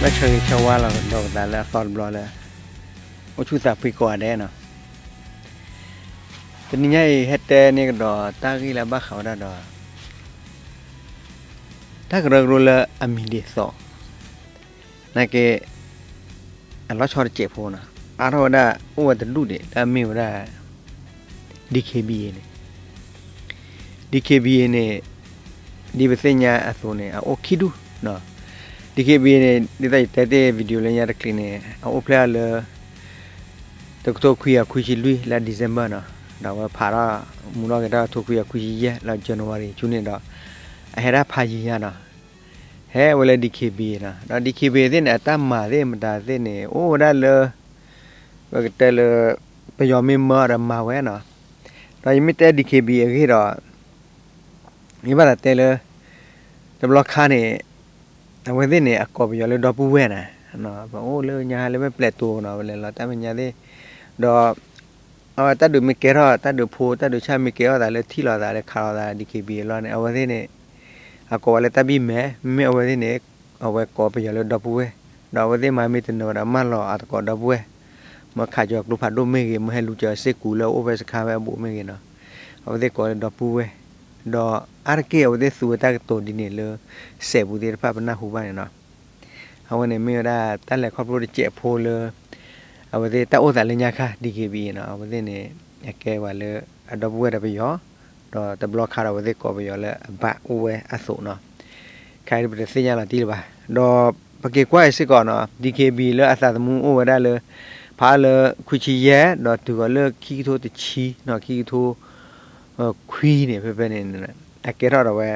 ဘၣ်ဆၢဂ့ၤဆၢဝါလီၤဒီးပသးလၢအသီတဘျီလၢ အိၣ်ဆူၣ်သးဖှံကိးဂၤဒဲးနီၤ. တနံၤညါအံၤ ဟဲတဲန့ၢ်ကဒီးတၢ်ဂ့ၢ်လၢအဘၣ်ဃးဝဲဒၣ်ဒီး တၢ်ကရၢကရိလၢအမံၤဒ်သိး နာ်က့ အလီၤဆီတစဲးဖိနီၤ, အါထီၣ်ဝဲဒၣ် အိၣ်ဝဲတဒူၣ်ဒံး တၢ်မ့ၢ်ဝဲဒၣ် DKBA န့ၣ် DKBA န့ၣ် ဒ်ပသ့ၣ်ညါအသိးန့ၣ် အအိၣ်ခံဒူၣ်နီၤ. DKBA န့ၣ် ဒ်သိးယတဲတ့ၢ် video လၢညါတချံးန့ၣ် အအိၣ်ဖျဲၣ်လၢ တကထိခွံကယၤခွံဆံလွံၢ်လၢ December နီၤ, ဒီးအဝဲဖးထီၣ်မူထီၣ်က့ၤတၢ်တကထိခွံကယၤခွံဆံယဲၢ်လၢ January ဆူန့ၣ်ဒီး အဟဲဒၣ်ဖးယံၤညါနီၤ, ဟဲဝဲလၢ DKBA နီၤ. ဒီး DKBA သ့ၣ်န့ၣ် အတၢ်မၤသ့ၣ်မတၤသ့ၣ်န့ၣ် အိၣ်ဝဲဒၣ်လၢ ပကတဲလၢ ပယီၤမ့ၢ်မၢဒီးမၤဝဲနီၤ. ဒီးယမ့ၢ်တဲ DKBA အဂ့ၢ်ဒီး ယဘၣ်သးတဲလၢ တဘျီခါန့ၣ် အဝဲသ့ၣ်န့ၣ် အကိးပယီၤလၢဒီပုၢ်ဝဲၢ်နီၤ, ပအိၣ်လၢညါလၢမ့ၢ်ပျဲးတိၤနီၤ ပလဲၤလီၤတၢ်မဲာ်ညါသ့ၣ်, ဒီး အဝဲတၢ်ဒုးမ့ၢ်ကဲထီၣ် တၢ်ဒုးဖိ တၢ်ဒုးဆၣ်မ့ၢ်ကဲထီၣ်သးလၢထံၣ်လိာ်သးလၢခးလိာ်သး DKBA အလီၢ်န့ၣ် အဝဲသ့ၣ်န့ၣ် အကိးဝဲလၢတၢ်ဘံၣ်မဲာ် မ့မ့ၢ်အဝဲသ့ၣ်န့ၣ် အဝဲကိးပယီၤလၢဒီပုၢ်ဝဲၢ်, ဒီးအဝဲသ့ၣ်မၤမ့ၢ်တနၢၤဝဲဒီး မၢလီၤအသကိးဒီပုၢ်ဝဲၢ်, မၢခးကၠီၤကျိဖးဒိၣ်မ့ၢ်ဂ့ၤ, မၢဟဲလူၤကၠီၤစ့ၢ်ကီးလၢအိၣ်ဖဲစခါဖဲအဘူးမ့ၢ်ဂ့ၤနီၤ, အဝဲသ့ၣ်ကိးလၢဒီပုၢ်ဝဲၢ်, ဒီးအါတက့ၢ်အဝဲသ့ၣ်သူဝဲတၢ်ကတိၤဒ်န့ၣ်လၢ စဲးပူၤသ့ၣ်တဖၣ်ပနၢ်ဟူဘၣ်န့ၣ်နီၤ. အဝဲန့ၣ်မ့ၢ်ဝဲဒၣ်တၢ်လဲၤခီဖျိတစဲးဖိလၢ အဝဲသ့ၣ်တၢ်အိၣ်သးလၢညါခါ DKBA နီၤ, အဝဲသ့ၣ်န့ၣ် အကဲဝဲလၢအဒီပုၢ်ဝဲၢ်ဒီးပယီၤ, ဒီးတဘျီခါဒီးအဝဲသ့ၣ်ကိးပယီၤလၢအဘၣ်အိၣ်ဝဲအသိးနီၤ, ခဲအံၤပတသ့ၣ်ညါလီၤတံၢ်လၢၤဘၣ်. ဒီးပက့ၤကွၢ်အံၤစ့ၢ်ကီးနီၤ DKBA လၢအသးသမူအိၣ်ဝဲဒၣ်လၢ ဖးလၢခွံဆံယဲၢ် ဒီးတုၤဃီၤလၢခံကထိတဆံနီၤ ခံကထိ ခွံန့ၣ် ဖဲဖဲန့ၣ် အကဲထီၣ်ဒီးဝဲ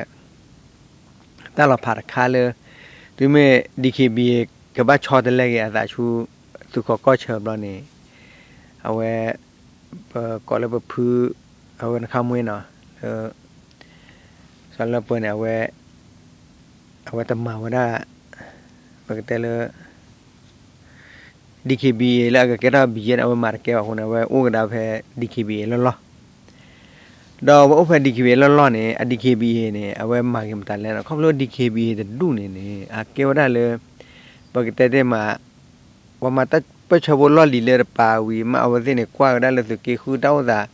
တၢ်လီၤဖးတခါလၢ တုၤမ့ၢ် DKBA ကဘၣ်ဆီတလဲက့ၤအသးဆူ သုးခိးကီၢ်ဆၢဘျီန့ၣ် အဝဲ ပကိးလၢပဖု အဝဲနခါမွ့နီၤ လၢ စီၤလၢပှဲၤန့ၣ် အဝဲ အဝဲတမၤဝဲဒၣ် ပကတဲလၢ DKBA လၢအကကဲထီၣ် BGF န့ၣ် အဝဲမၤတကဲဘၣ်အဃိန့ၣ် အဝဲအိၣ်ကဒါဖဲ DKBA လီၢ်လီၢ် ဒီးအဝဲအိၣ်ဖဲ DKBA လီၢ်လီၢ်န့ၣ် အ DKBA န့ၣ် အဝဲမၤက့ၤမတၤလဲၣ်နီၤ, ခီဖျိ DKBA တဒူၣ်န့ၣ်န့ၣ် အကဲဝဲဒၣ်လၢ ပကတဲတ့ၢ်မး ပှၤမၤတၢ်ပၢၢ်ဆၢဖိလီၢ်လံၤလၢတပၤဝံၤ မ့ၢ်အဝဲသ့ၣ်န့ၣ် ကွၢ်ကဒါလၢသုးက့ဃုတၢ်အိၣ်သး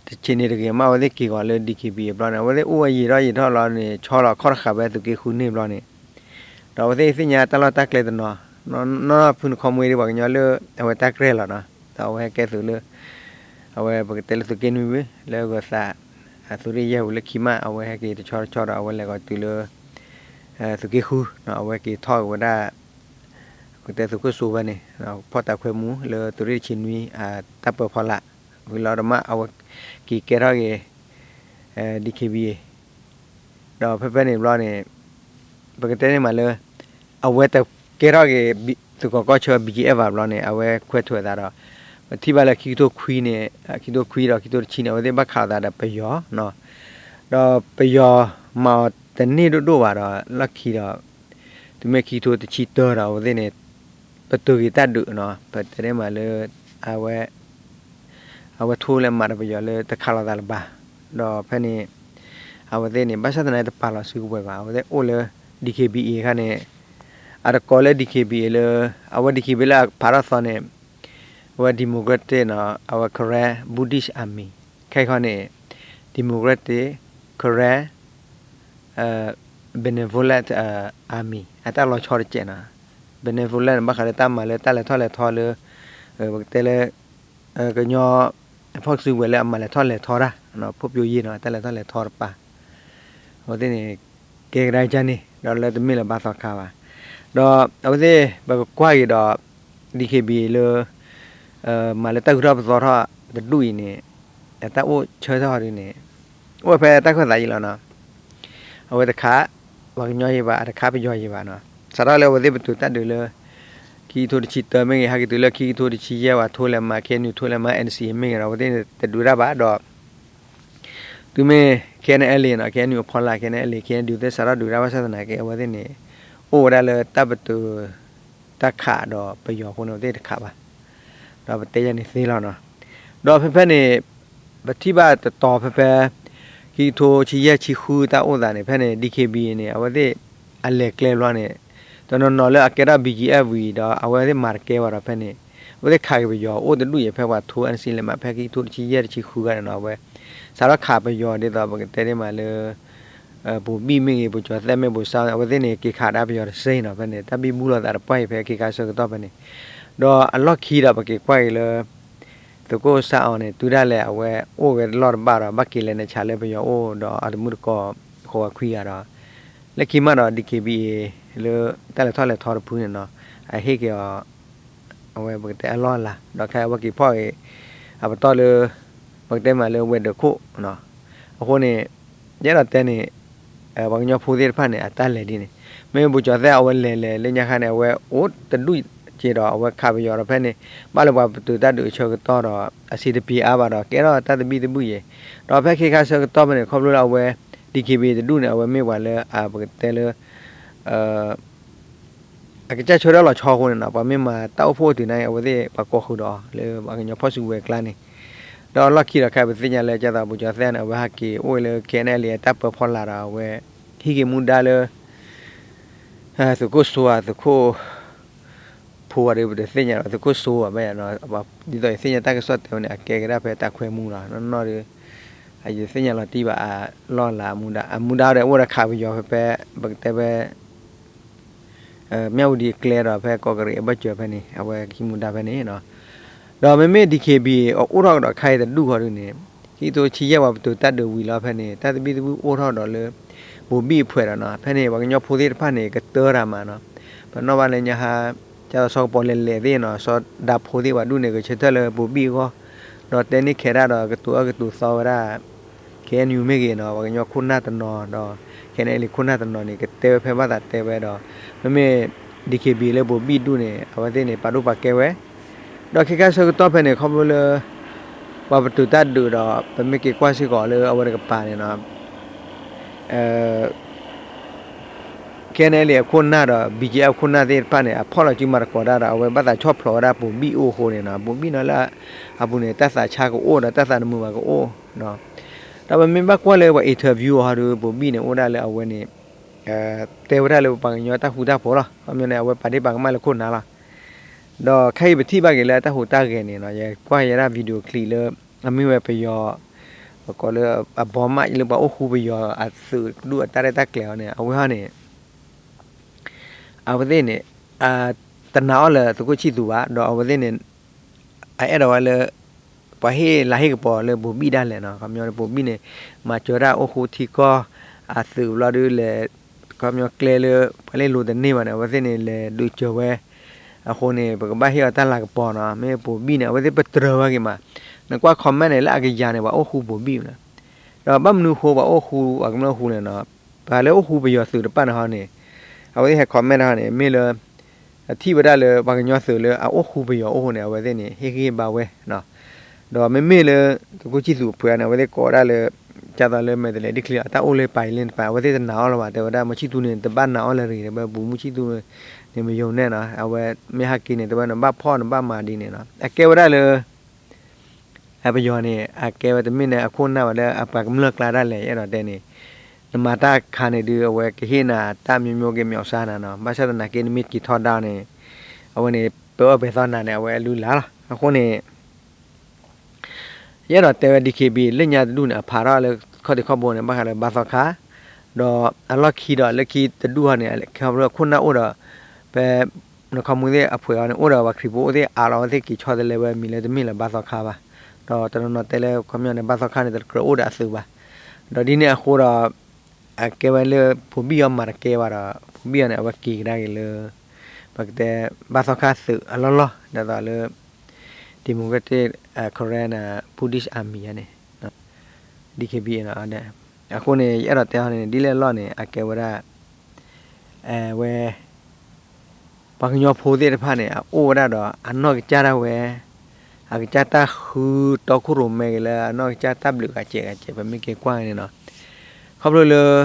တဆံးန့ၣ်တဂ့ၤ မ့ၢ်အဝဲသ့ၣ်က့ၤဂီၤလၢ DKBA ဘျီန့ၣ် အဝဲသ့ၣ်အိၣ်ဝဲယံာ်ထီၣ်ယံာ်ထီၣ်လီၤန့ၣ် ဆီလီၤခီၣ်တဃာ်ဖဲသုးက့ဃုန့ၢ်ဘျီန့ၣ် ဒီးအဝဲသ့ၣ်သ့ၣ်ညါတၢ်လီၢ်တၢ်ကျဲတနီၤ, နီၢ်နီၢ်ဖုနခီမွ့ဒ်ပှၤကညီလၢ အဝဲတၢ်ကြဲၢ်လီၤနီၤ, ဒီးအဝဲဟဲကဲသုးလၢ အဝဲပကတဲလၢသုးက့နွံဝံၤ လၢဂီၤသး အသုးရ့ၣ်ယဲၢ်ဝံၤလၢခံမး အဝဲဟဲက့ၤတဆီတဆီဒီး အဝဲလဲၤဂီၤတုၤလၢ သုးက့ဃုနီၤ, အဝဲက့ၤထီၣ်က့ၤဝဲဒၣ် ပကတဲသုးခိၣ်စိဖဲန့ၣ် ဖီၣ်တၢ်ခွဲမူလၢသုးရ့ၣ်တဆံနွံ အတၢ်ပၢဖီလာ် ဝံၤလီၤဒီးမး အဝဲက့ၤကဲထီၣ်က့ၤ DKBA ဒီးဖဲဖဲန့ၣ်ဘျီန့ၣ် ပကတဲန့ၣ်မးလၢ အဝဲတကဲထီၣ်က့ၤ သုးခိးကီၢ်ဆၢ BGF ဘၣ်ဘျီန့ၣ် အဝဲခွဲးထွဲးသးဒီး ပထံၣ်ဘၣ်လၢခံကထိခွံန့ၣ် ခံကထိခွံဒီးခံကထိတဆံန့ၣ် အဝဲသ့ၣ်ဘၣ်ခးလိာ်သးဒီးပယီၤနီၤ, ဒီးပယီၤမၤအီၤတန့ၢ်ဒိၣ်ဒိၣ်ဘၣ်ဒီး လီၢ်ခံဒီး တုၤမ့ၢ်ခံကထိတဆံတၢဒီး အဝဲသ့ၣ်န့ၣ် ပတုာ်က့ၤတၢ်ဒုးနီၤ, ပတဲန့ၣ်မးလၢ အဝဲ အဝဲထိလဲၤမၤဒီးပယီၤလၢတခးလိာ်သးလၢၤဘၣ်, ဒီးဖဲန့ၣ် အဝဲသ့ၣ်န့ၣ် ဘၣ်ဆၣ်သနာ်က့တပာ်လီၤစုကဝဲၤဘၣ်, အဝဲသ့ၣ်အိၣ်လၢ DKBA ခါန့ၣ် အတကိးလၢ DKBA လၢ အဝဲ DKBA လၢအဖးထီၣ်သီန့ၣ် အဝဲ Democratic နီၤ, အဝဲ Karen Buddhist Army ခဲအံၤခီန့ၣ် Democratic Karen Benevolent Army အတၢ်လီၤဆီတစဲးနီၤ, Benevolent ဘၣ်ဃးလၢတၢ်မၤလၢတၢ်လဲၤထီၣ်လဲၤထီလၢ ပကတဲလၢ ကညီ ဖီၣ်စုကဝဲၤလၢအမၤလဲၤထီၣ်လဲၤထီတၢ် ဖှိၣ်ပယိယ့ၢ်နီၤ, တၢ်လဲၤထီၣ်လဲၤထီတပၤ အဝဲသ့ၣ်န့ၣ် ကဲကဒါက့ၤန့ၣ် ဒီးလၢတမ့ၢ်လၢၤဘၣ်သီခါဘၣ်, ဒီးအဝဲသ့ၣ် ပကကွၢ်က့ၤဒီး DKBA လၢ မၤလၢတၢ်ဂုၤထီၣ်ပသီထီၣ်တဒူၣ်အံၤန့ၣ် အတၢ်အိၣ်ဆၢထၢၣ်ဒ်န့ၣ် အိၣ်ဝဲဖဲတၢ်ခၢၣ်သးယံၤလီၤနီၤ, အဝဲတခး ပှၤကညီယံၤဘၣ် အတခးပယီၤယံၤဘၣ်နီၤ, စးထီၣ်လၢအဝဲသ့ၣ်ပတုာ်တၢ်ဒုးလၢ ခံကထိတဆံတၢမ့ၢ်ဂ့ၤ ဟဲက့ၤတုၤလၢခံကထိတဆံယဲၢ်ဝဲ ထိလဲၤမၤ KNU ထိလဲၤမၤ NCA မ့ၢ်ဂ့ၤဒီး အဝဲသ့ၣ်န့ၣ် တဒုးတၢ်ဘၣ်ဒီး တုၤမ့ၢ် KNLA နီၤ, KNU အဖီလာ် KNLA KNDO သ့ၣ်စးထီၣ်ဒုးတၢ်ဘၣ်ဆၣ်သနာ်က့ အဝဲသ့ၣ်န့ၣ် အိၣ်ဝဲဒၣ်လၢတၢ်ပတုာ် တၢ်ခးဒီးပယီၤအဃိန့ၣ် အဝဲသ့ၣ်တခးဘၣ်, ဒီးပတဲယဲန့ၣ်သ့လီၤနီၤ, ဒီးဖဲဖဲန့ၣ် ပထံၣ်ဘၣ်တတီၤဖဲဖဲ ခံကထိဆံယဲၢ်ဆံဃုတၢ်အိၣ်သးန့ၣ် ဖဲန့ၣ် DKBA န့ၣ် အဝဲသ့ၣ် အလဲၤကျဲဘျီန့ၣ် တနီၤနီၤလၢအကဲထီၣ် ဘီကၠံအၣ်ဝံၤဒီး အဝဲသ့ၣ်မၤတကဲဘၣ်ဒီးဖဲန့ၣ် အဝဲသ့ၣ်ခးက့ၤပယီၤအိၣ်တဒူၣ်အံၤ ဖဲပှၤထိ NCA လဲၤမး ဖဲခံကထိတဆံယဲၢ်တဆံဃုဂၤန့ၣ်နီၤ အဝဲ စးထီၣ်ခးပယီၤဒ်သိးပကတဲဒ်မးလၢ ဘိၤဘံၣ်မ့ၢ်ဂ့ၤ ဘိၤကၠီၤသဲၣ်မ့ၢ် ဘိၤစါ အဝဲသ့ၣ်န့ၣ် က့ၤခးဒၣ်ပယီၤတစဲးနီၤ ဖဲန့ၣ် တၢ်ဘံဘူလိာ်သးတပှၢ်အံၤ ဖဲခ့ခါဆၢကတီၢ်ဖဲန့ၣ် ဒီးအလီၢ်ခံဒီးပက့ၤကွၢ်က့ၤလၢ သုးခိၣ်စးအီၤန့ၣ် တုၤဒၣ်လဲာ်အဝဲအိၣ်ဝဲလီၢ်တဘၣ်ဒီး ဘၣ်က့ၤလဲၤနဆးလၢပယီၤအိၣ်ဒီးအတမုၢ်တကိး ဃိးဂၤခွံဂၤဒီး လၢခံမးဒီး DKBA လၢတၢ်လဲၤထီၣ်လဲၤထီတဖုန့ၣ်နီၤ အဟ့ၣ်က့ၤအီၤ အဝဲပကတဲအလီၢ်အလၤ ဒီးခဲအဝဲက့ၤဖီၣ်က့ၤ အပတီၢ်လၢ ပကတဲမးလၢဝဲၤဒၢးခိၣ် အဃိန့ၣ် ယအဲၣ်ဒိးတဲန့ၣ် ပှၤကညီဖိသ့ၣ်တဖၣ်န့ၣ် အတၢ်လဲၤဒ်န့ၣ် မ့ၢ်ဘိၤကၠီၤသဲၣ်အဝဲလဲၤလဲၤလၢညါခါန့ၣ် အဝဲအိၣ်တဒူၣ်က့ဒီး အဝဲခးပယီၤဒီးဖဲန့ၣ် ဘၣ်လၢပှၤပတုာ်တၢ်ဒုးအဆၢကတီၢ်ဒီး အဆံးတပျံၤအါဘၣ်ဒီး ကဲထီၣ်တၢ်သဘံၣ်သဘုၣ်ယဲၤ ဒီးဖဲခ့ခါဆၢကတီၢ်ဖဲန့ၣ် ခီဖျိလၢအဝဲ DKBA တဒူၣ်န့ၣ် အဝဲမ့ၢ်ပှၤလၢအပကတဲလၢ အကစၢ်ဆၢထၢၣ်လီၤဆီအဃိန့ၣ်နီၤ ပှၤမ့ၢ်မၤတၢ်အိၣ်ဖှိၣ်အတုၤန့ၣ် အဝဲသ့ၣ်ပှၤကိးဃုာ်ဒီးအီၤလၢပှၤကညီဖီၣ်စုကဝဲၤအကျါန့ၣ် ဒီးအလီၢ်ခံဒီးခဲအံၤပသ့ၣ်ညါလၢ ကၢ်သိးဘိၤကၠီၤသဲၣ်န့ၣ် အဝဲဟးက့ၤအိၣ်လၢ KNLA အတၢ်ပၢဖီလာ်ဒီး အဝဲဟံးက့ၤမူဒါလၢ သုးခိၣ်စိဧါ သုးခိၣ်ဖိဧါဒီး ပတသ့ၣ်ညါဒီး သုးခိၣ်စိဧါဘၣ်ယၤနီၤ ဒ်သိးယသ့ၣ်ညါတၢ်ကစီၣ်တဲဝဲန့ၣ် အကဲက့ၤဒၣ်ဖဲတၢ်ခွဲမူလီၤ နီၢ်နီၢ်ဒီး ယတသ့ၣ်ညါလီၤတံၢ်ဘၣ်အလီၢ်အလၤအမူဒါ အမူဒါဒီးအိၣ်ဒီးခးပယီၤဖဲဖဲ ပကတဲဖဲ မၠၣ်ဝတံၤအကျဲဒီးဖဲကီးကရံးအဘၢၣ်စၢၤဖဲန့ၣ် အဝဲကဟံးမူဒါဖဲန့ၣ်နီၤ ဒီးမ့မ့ၢ် DKBA အအိၣ်ထီၣ်ကဒီးခါအံၤတဒူၣ်ဃီဒုန့ၣ် ခံကထိဆံယဲၢ်ပှၤပတုာ်တၢ်ဒုးဝံၤလီၤဖဲန့ၣ် တၢ်သဘံၣ်သဘုၣ်အိၣ်ထီၣ်ဒီးလၢ ဘိၤဘံၣ်အဖှဲးဒီးနီၤ ဖဲန့ၣ် ပှၤကညီဖိသ့ၣ်တဖၣ်န့ၣ် ကတၢတၢ်မးနီၤ ပနီၣ်ဘၣ်လၢညါဟါ ကၢ်သိးစီၤကပီၤလဲၤလဲၤသ့ၣ်နီၤ စီၤဒၤဖိသ့ၣ်ပှၤဒူၣ်န့ၣ် ကဆၢထၢၣ်လၢဘိၤဘံၣ်အဂီၢ် ဒီးတဲန့ၢ်ခဲဒၣ်ဒီးကတိၤအၢကတိၤသီဝဲဒၣ် KNU မ့ၢ်ဂ့ၤနီၤ ပှၤကညီခိၣ်နၢ်တနီၤဒီး KNLA ခိၣ်နၢ်တနီၤန့ၣ် ကတဲဝဲဖဲဘၣ်သးတဲဝဲဒီး မ့မ့ၢ် DKBA လၢဘိၤဘံၣ်ဒူၣ်န့ၣ် အဝဲသ့ၣ်န့ၣ် ပာ်ဒိၣ်ပာ်ကဲဝဲ ဒီးခ့ခါဆၢကတီၢ်ဖဲန့ၣ် ခီဖျိလၢ ပှၤပတုာ်တၢ်ဒုးဒီး ပမ့ၢ်က့ၤကွၢ်စ့ၢ်ကီးလၢအဝဲတကပၤန့ၣ်နီၤ KNLA အခိၣ်နၢ်ဒီး ဘီကၠံအၣ် အခိၣ်နၢ်သ့ၣ်တဖၣ်န့ၣ် အဖီၣ်လီၤစုမၤသကိးတၢ်ဒီး အဝဲဘၣ်သးဆီၣ်ဖျိးဝဲဒၣ်ဘိၤဘံၣ်အိၣ်အဃိန့ၣ်နီၤ ဘိၤဘံၣ်နီၤလၢအပူၤန့ၣ် တၢ်သးဆါကအိၣ်ဒီးတၢ်သးတမုာ်ဘၣ်ကအိၣ် ဒီးပမ့ၢ်ဘၣ်ကွၢ်လၢပှၤ interview အီၤဟီဒီး ဘိၤဘံၣ်န့ၣ် အိၣ်ဒၣ်လၢအဝဲန့ၣ် တဲဝဲဒၣ်လၢပှၤကညီတၢ်ဃူတၢ်ဖိးလီၤ. ခီပညီန့ၣ် အဝဲပာ်ဒ့ၣ်ပာ်ကမၣ်လၢခိၣ်နၢ်လီၤ. ဒီးခဲအံၤပထံၣ်ဘၣ်က့ၤလၢတၢ်ဟူးတၢ်ဂဲၤန့ၣ်နီၤ ယကွၢ်ယဲဒၣ် video clip လၢ အမ့ၢ်ဝဲပယီၤ ပကိးလၢအဘီမး လၢပှၤအိၣ်ဃူပယီၤအသုးဒူၣ်အတၢ်ရဲၣ်တၢ်ကျဲၤအီၤန့ၣ် အဝဲဟီန့ၣ် အဝဲသ့ၣ်န့ၣ် တနာ်အီၤလၢသုးခိၣ်ဆံၣ်သူဘၣ် ဒီးအဝဲသ့ၣ်န့ၣ် အအဲၣ်ဒိးဝဲလၢ ပှၤဟ့ၣ်လၤဟ့ၣ်ကပီၤလၢဘိၤဘံၣ်ဒၣ်လဲာ်နီၤ ခီပညီဘိၤဘံၣ်န့ၣ် မၤစၢၤတၢ်အိၣ်ဃူထံကီၢ် အသုးဘျီဒုးလဲၤ ခီပညီကျဲလၢပှၤလၢလိၤတန့ၢ်ဘၣ်န့ၣ် အဝဲသ့ၣ်န့ၣ်လဲၤဒုးစၢၤဝဲ အဃိန့ၣ် ပကဘၣ်ဟ့ၣ်အီၤတၢ်လၤကပီၤနီၤ မ့ၢ်ဘိၤဘံၣ်န့ၣ် အဝဲသ့ၣ်ပတြၢၤဝဲက့ၤမး နကွၢ် comment န့ၣ် လၢအကယၤန့ၣ် ပှၤအိၣ်ဃူဘိၤဘံၣ်နီၤ ဒီးဘၣ်မနုၤအဃိပှၤအိၣ်ဃူအကမျၢၢ်ဃူလဲၣ်နီၤ ပှၤလၢအိၣ်ဃူပယီၤသုးတဖၣ်န့ၣ်ဟီန့ၣ် အဝဲသ့ၣ်ဟဲ comment ဟီန့ၣ် မ့ၢ်လၢ အထံၣ်ဝဲဒၣ်လၢပှၤကညီသုးလၢအအိၣ်ဃူပယီၤအိၣ်ဃိန့ၣ် အဝဲသ့ၣ်န့ၣ် ဟ့ၣ်ဂံၢ်ဘါဝဲ ဒီးမ့မ့ၢ်လၢ သုးခိၣ်ဆံၣ်သူအဖုန့ၣ် အဝဲသ့ၣ်ကိးဝဲဒၣ်လၢ ကၢ်သိးလၢမဲာ်တလဲၤဒ်ချံလီၤ အတၢ်အိၣ်လၢပာ်အံၤလၢန့ၣ်တပၤ အဝဲသ့ၣ်တနာ်အီၤလၢၤဘၣ် တဲဝဲဒၣ် မုၢ်ဆံၣ်သူန့ၣ် တဘၣ်နာ်အီၤလၢၤတဂ့ၤ တဲဝဲပူၤမုၢ်ဆံၣ်သူန့ၣ် မယုံန့ၣ်နီၤ အဝဲမ့ၢ်ဟဲက့ၤန့ၣ် တဲဝဲနဘၣ်ဖီၣ်နဘၣ်မၤဒ်န့ၣ်နီၤ အကဲဝဲဒၣ်လၢ အပယီၤန့ၣ် အကဲဝဲတမ့ၢ်န့ၣ်အခိၣ်နၢ်ဝဲလၢအပှၤကမျၢၢ်ကျါဒၣ်လဲာ် ယအဲၣ်ဒိးတဲန့ၣ် နမၤတၢ်ခါန့ၣ်ဒုး အဝဲကဟ့ၣ်နၤတၢ်မျိုးမျိုးက့ၤ မျီးစါနၤနီၤ ဘၣ်ဆၣ်သနာ်က့ နမ့ၢ်က့ၤထီဒါန့ၣ် အဝဲန့ၣ် ပအၢပဲာ်သီနၤန့ၣ် အဝဲအလုၢ်လၢ်လီၤ အဃိန့ၣ် ယအဲၣ်ဒိးတဲဝဲ DKB လၢညါတဒူၣ်န့ၣ် အဖးထီၣ်လၢခီၣ်ထံးခီၣ်ဘိန့ၣ် ဘၣ်ဃးလၢဘါသီခါ ဒီးအလီၢ်ခံဒီးလၢခံတဒူၣ်ဟီန့ၣ် ခီဖျိခိၣ်နၢ်အိၣ်ဒီး ဖဲ နခီမူသ့ၣ်အဖှဲးအီၤန့ၣ် အိၣ်ဒီးပှၤခရံာ်ဖိအိၣ်သ့ၣ်အါလီၤ အဝဲသ့ၣ်က့ၤဆီတလဲဝဲမံၤလၢတမ့ၢ်လၢဘါသီခါဘၣ်. ဒီးတနီၤနီၤတဲလၢခီပညီန့ၣ် ဘါသီခါန့ၣ် တကြၢးအိၣ်ဒီးအသုးဘၣ်. ဒီးဒ်န့ၣ်အဃိဒီး အကဲဝဲလၢဖိဘံၣ်အီၤမၤတကဲဘၣ်ဒီး ဖိဘံၣ်အီၤန့ၣ် အဝဲက့ၤကဒါက့ၤလၢ ပကတဲ ဘါသီခါသုးအလီၢ်လီၢ် ဒ်သိးလၢ Democratic Karen Buddhist Army န့ၣ် DKBA န့ၣ် အဃိန့ၣ် ယအဲၣ်ဒိးတဲအီၤန့ၣ် ဒ်လဲၣ်အလီၢ်န့ၣ် အကဲဝဲဒၣ် ဝဲ ပှၤကညီဖိသ့ၣ်တဖၣ်န့ၣ် အအိၣ်ဝဲဒၣ်ဒီး အနီၢ်ကစၢ်ဒၣ်ဝဲ အကစၢ်တၢ်ဃုတီခိၣ်ရိၣ်မဲက့ၤလၢ အနီၢ်ကစၢ်တၢ်ဘျုးဂၤစဲးဂၤစဲး ပမ့ၢ်က့ၤကွၢ်န့ၣ်နီၤ ခီဖျိလၢ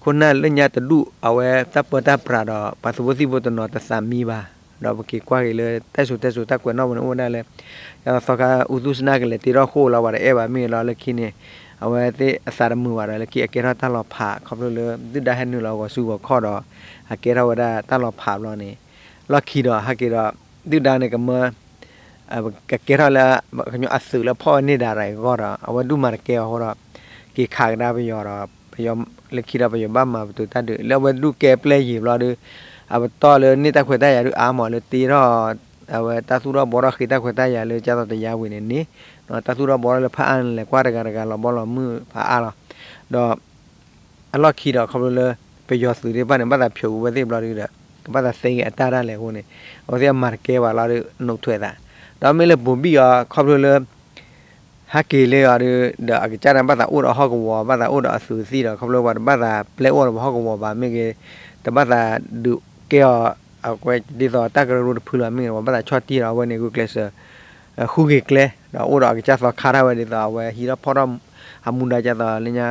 ခိၣ်နၢ်လၢညါတဒူၣ် အဝဲတၢ်ပၢတၢ်ပြးဒီး ပှၤသုးဖိသံၣ်ဖိတနီၤတသးမံဘၣ်. ဒီးပက့ၤကွၢ်က့ၤလၢ တၢ်စူၤတၢ်စူၤတၢ်ကွဲးနီၣ်ပူၤန့ၣ်အိၣ်ဝဲဒၣ်လၢ သီခါ အူသူစနၢ်ကလဲၤတ့ထီၣ်ဃိၣ်လီၤ ပှၤတအဲၣ်ဘၣ်မ့ၢ်ဂ့ၤလီၤ လၢခံန့ၣ် အဝဲသ့ၣ်အသးတမုာ်ဘၣ်ဒီး လၢခံအကဲထီၣ်တၢ်လီၤဖး ခီဖျိလၢ ဒုၣ်ဒါဟဲနုာ်လီၤဂီၤစုဂီၤခီၣ်ဒီး အကဲထီၣ်ဝဲဒၣ်တၢ်လီၤဖးဘျီန့ၣ် လီၢ်ခံဒီးဟဲက့ၤဒီး ဒုၣ်ဒါန့ၣ်ကမၢ ကကဲထီၣ်လၢ ကညီအသုးလၢဖီၣ်ဝဲန့ၢ်ဒၣ်ရၤအံၤအဂီၢ်ဒီး အဝဲဒူၣ်မၤတကဲအဃိဒီး က့ၤခးကဒါပယီၤဒီး လၢခံဒီးပယီၤဘၣ်မၤပတုာ်တၢ်ဒုး လၢအဝဲဒူၣ်ကဲပျဲယံာ်ဘျီဒီး အပတီၢ်လၢန့ၢ်တၢ်ခွဲးတၢ်ယာ်ဒုးအါမးလၢတ့ထီၣ် အဝဲတၢ်သူၣ်ထီၣ်ဘှီထီၣ်ဃ့တၢ်ခွဲးတၢ်ယာ်လၢကၢ်သိးတယါဝံၤန့ၣ်န့ၣ် တၢ်သူၣ်ထီၣ်ဘှီထီၣ်လၢဖးအါန့ၣ် လဲၤကွၢ်တဂၤတဂၤလီၤဘီလီၤမုၢ်ဖးအါလီၤ. ဒီး အလီၢ်ခံဒီးခီဖျိလၢ ပယီၤသုးသ့ၣ်တဖၣ်န့ၣ် ဘၣ်သးဖျိးဝဲသ့ၣ်ဘျီဒုးဒီး ကဘၣ်သးသ့ဂ့ၤအတၢ်ဒၣ်လဲာ်အဃိန့ၣ် အဝဲသ့ၣ်အမၤတကဲဘၣ်လီၤဒီး နုာ်ထွဲးသး ဒီးမ့ၢ်လၢပိာ်ဘံၣ်အီၤခီဖျိလၢ ဟဲက့ၤလၢအီၤဒီး ဒီးအကစၢ်န့ၣ် ဘၣ်သးအိၣ်ဒီးဟီၣ်ကဝီၤ ဘၣ်သးအိၣ်ဒီးအသုးသံဒီး ခီဖျိပှၤတဘၣ်သးပျဲအိၣ်ဒီးပှၤဟီၣ်ကဝီၤဘၣ်မ့ၢ်ဂ့ၤ တဘၣ်သးဒုးကဲအီၤ အကွဲဒ်သိးတၢ်ကရၢကရိတဖုလီၤမ့ၢ်ဂ့ၤ ပှၤဘၣ်သးဆီၣ်တံၢ်ဒီးအဝဲန့ၣ် ဂုာ်ကျဲးစၢး ဃုဂ့ၤကျဲ ဒီးအိၣ်ဒီးအကစၢ်သီခါထီၣ်ဝဲဒ်သိး အဝဲဟံးထီၣ်ဖီၣ်ထီၣ် အမူဒါကၢ်သိးလၢညါ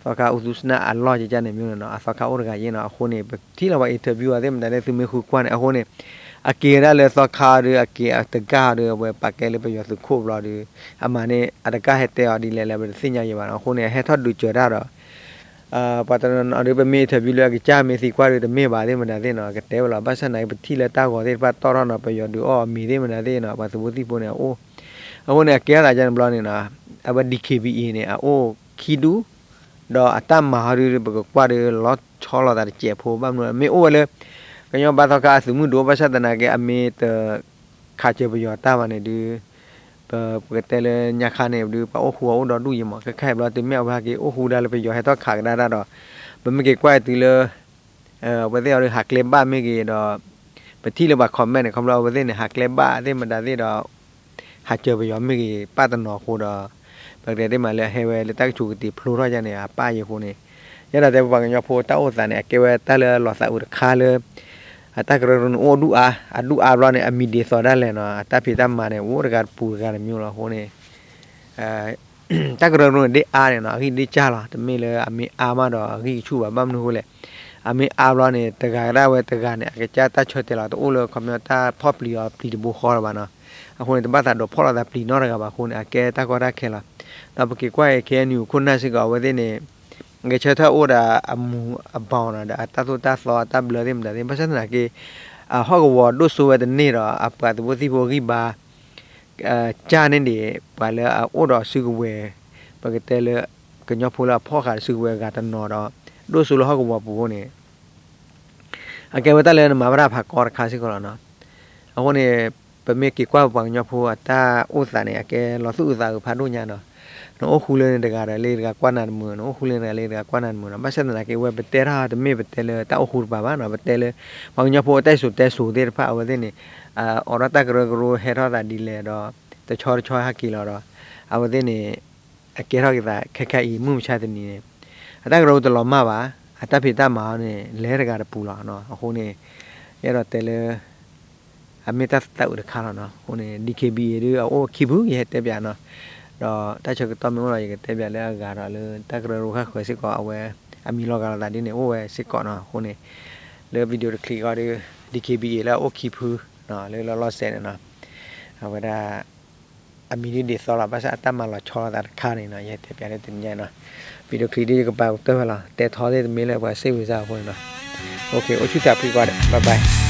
သီခါအူသူစနၣ်အလီၢ်ကကၢ်န့ၣ်မ့ၢ်န့ၣ်နီၤ အသီခါအိၣ်တဂၤယ့ၣ်နီၤ အဃိန့ၣ် ပထံၣ်လီၤပှၤ interview အီၤသ့ၣ်မတၤသ့ၣ် သုမ့ၢ်ဃုကွၢ်န့ၣ် အဃိန့ၣ် အက့ၤဝဲဒၣ်လၢသီခါဒီး အက့ၤအတကၢ်ဒီး အဝဲပာ်ကဲလၢပယီၤသုးခိၣ်ဘျီဒီး အမၤန့ၣ် အတကၢ်ဟဲတဲအီၤဒ်လဲၣ်လဲၣ် ပတသ့ၣ်ညါယံၤဘၣ်နီၤ အဃိန့ၣ် အဟဲထီၣ်ဒုးစၢၤတၢ်ဒီး ပှၤတနီၤနီၤဒီး ပမ့ၢ် interview လၢအကစၢ်မ့ၢ်သံကွၢ်ဒီး တမ့ၢ်ဘၣ်သ့ၣ်မတၤသ့ၣ်နီၤ ကတဲဝဲလီၤ ဘၣ်ဆၣ်သနာ်က့ ပထံၣ်လၢတၢ်ဂီၤသ့ၣ်တဖၣ်တီၢ်ထီၣ်နီၤ ပယီၤဒုးအီၣ်အမံၤသ့ၣ်မတၤသ့ၣ်နီၤ ပှၤသုးဖိသံၣ်ဖိန့ၣ် အအိၣ် အဃိန့ၣ် အကဲထီၣ်သးကန့ၣ်ဘျီန့ၣ်နီၤ အဝဲ DKBA န့ၣ် အအိၣ်ခံဒူၣ် ဒီးအတၢ်မၤဟီဒုး ပကကွၢ်ဒီး လီၤဆီလိာ်သးတစဲးဖိ ဘၣ်မနုၤ မ့ၢ်အိၣ်ဝဲလၢ ကညီဘါသီခါအသုးမုၢ်ဒိၣ် ဘၣ်ဆၣ်သနာ်က့ အမ့ၢ်တ ခးစၢၤပယီၤတၢ်ဘၣ်န့ၣ်ဒုး ပ ပကတဲလၢညါခါန့ၣ်ဒုး ပှၤအိၣ်ဃူအအိၣ်ဒီဒူၣ်ယံၤမး ခဲခါအံၤဘျီ တုၤမ့ၢ်အဝဲဟဲက့ၤအိၣ်ဃူဒၣ်လၢပယီၤဟဲထီၣ်ခးကဒါတၢ်ဒီး ပမ့ၢ်က့ၤကွၢ်အံၤတုၤလၢ အဝဲသ့ၣ်အီၤဒုးဟးကျဲဘၣ်မ့ၢ်ဂ့ၤဒီး ပထံၣ်လၢပှၤ comment န့ၣ် ခီဖျိအဝဲသ့ၣ်န့ၣ် ဟးကျဲဘၣ်သ့ၣ်မတၤသ့ၣ်ဒီး ဟးစၢၤပယီၤမ့ၢ်ဂ့ၤ ပၣ်တနီၤအဃိဒီး ပကတဲသ့ၣ်မးလၢအဟဲဝဲလၢတၢ်ကဆူးကတ့ၢ်ဖျိထီၣ်ယါန့ၣ် အပၣ်ယံၤအဃိန့ၣ် ယဲဒၣ်တဲပပှၤကညီဖိတၢ်အိၣ်သးန့ၣ် အကဲဝဲတၢ်လၢလီၤသးအုးတခါလၢ အတၢ်ကရၢကရိန့ၣ် အိၣ်ဒူၣ်အါ အဒူၣ်အါဘျီန့ၣ် အမံၤဒ်သိးဒၣ်လဲာ်နီၤ အတၢ်ဖံးတၢ်မၤန့ၣ် အိၣ်တဂၤတပူၤတဂၤတမံၤလီၤအဃိန့ၣ် တၢ်ကရၢကရိန့ၣ် ဒ်အါန့ၣ်နီၤ အဂံၢ်ဒ်စၢ်လီၤ တမ့ၢ်လၢအမ့ၢ်အါမးဒီးအဂံၢ်ကဆူၣ်ဘၣ် ဘၣ်မနုၤအဃိလဲၣ် အမ့ၢ်အါဘျီန့ၣ် တဂၤဒၣ်ဝဲတဂၤန့ၣ် အကစၢ်တၢ်ဆၢတဲာ်လီၤ တအိၣ်လၢခီပညီတၢ်ဖီၣ်ပျံၤအီၤပျံၤတဘိဃီလၢၤဘၣ်နီၤ အဃိန့ၣ် တဘၣ်သးဒိးဖီၣ်လိာ်သးပျံၤနီတဂၤဘၣ်အဃိန့ၣ် အကဲတၢ်ကီတၢ်ခဲလီၤ ဒီးပက့ၤကွၢ်အံၤ KNU ခိၣ်နၢ်စ့ၢ်ကီး အဝဲသ့ၣ်န့ၣ် ဂဲၤဆၢထၢၣ်အိၣ်ဒီးအမူးအဘီနီၤ ဒီးအတၢ်သိၣ်တၢ်သီအတၢ်ဘျၢသ့ၣ်မတၤသ့ၣ် ဘၣ်ဆၣ်သနာ်က့ အဟီၣ်ကဝီၤဒိၣ်စိဝဲတန့ၢ်ဒီး အပှၤသုးဖိသံၣ်ဖိအဂံၢ်ဘါ ကၢ်န့ၣ်န့ၣ် ပှၤလၢအအိၣ်ဒီးစုကဝဲၤ ပကတဲလၢ ကညီဖိလၢအဖီၣ်ဃာ်စုကဝဲၤအဂၤတနီၤဒီး ဒိၣ်စိလၢဟီၣ်ကဝီၤပူၤအဃိန့ၣ် အကဲဝဲတၢ်လၢနမၤဘၣ်တၢ်ဖးကီတခါစ့ၢ်ကီးလီၤနီၤ. အဃိန့ၣ် ပမ့ၢ်က့ၤကွၢ်ပပှၤကညီဖိအတၢ်အိၣ်သးန့ၣ် အကဲလီၤသူၣ်အုးသးအုးဖးဒိၣ်ညါနီၤ. နအိၣ်ဃူလၢန့ၣ်တဂၤဒီးလၢတဂၤကွၢ်နၤတမုာ်, နအိၣ်ဃူလၢန့ၣ်တဂၤလၢတဂၤကွၢ်နၤတမုာ်နီၤ. ဘၣ်ဆၣ်သနာ်က့ဝဲပတဲတၢ်တမ့ၢ်ပတဲလၢတၢ်အိၣ်ဃူတပၤဘၣ်နီၤ. ပတဲလၢ ပှၤကညီဖိအတၢ်စံၣ်စိၤတဲစိၤသ့ၣ်တဖၣ်အဝဲသ့ၣ်န့ၣ် အိးထီၣ်တၢ်ကရၢကရိဟဲထီၣ်သးဒ်လဲၣ်ဒီး တဆီတဆီဟဲက့ၤလီၤဒီး အဝဲသ့ၣ်န့ၣ် အကဲထီၣ်က့ၤသးခဲခဲအံၤ မုၢ်မဆါတနံၤန့ၣ် အတၢ်ကရၢကရိတလီၤမၢ်ဘၣ်, အတၢ်ဖံးတၢ်မၤအီၤန့ၣ် လဲၤတဂၤတပူၤလီၤ. အဃိန့ၣ် ယအဲၣ်ဒိးတဲလၢ အမ့ၢ်တၢ်သးအုးတခါလီၤနီၤ. အဃိန့ၣ် DKBA ဒုးအအိၣ်ခံဖု ယဟဲတဲပၠးနီၤ. ဒီးတၢ်ဆၢကတီၢ်မ့ၢ်အိၣ်ဒီး ယကတဲပၠးလၢအဂၤဒီးလၢတၢ်ကရၢကရိဃၣ်ဃၢၤစ့ၢ်ကီး အဝဲအမံၤလီၤဂာ်လိာ်သးဒ်န့ၣ် အိၣ်ဝဲစ့ၢ်ကီးနီၤ. အဃိန့ၣ် လၢ video တချံးဃီဒီး DKBA လၢအအိၣ်ခံဖု လၢလီၤလီၤဆဲးန့ၣ်နီၤ. အဝဲဒၣ် အမံၤဒ်ဒ်သိးလီၤ. ဘၣ်ဆၣ်အတၢ်မၤလီၤဆီလိာ်သးတခါန့ၣ်နီၤ ယဟဲတဲပၠးလၢတနံၤညါနီၤ. video ချံးဒ်ယကပာ်ကတၢၢ်ဝဲလီၤ. တဲထီသ့ၣ်တမ့ၢ်လၢပှၤ စိတ်ဝင်စား အဃိန့ၣ်နီၤ. အိၣ်ဆူၣ်သးဖှံကွၢ်ဒီး bye bye.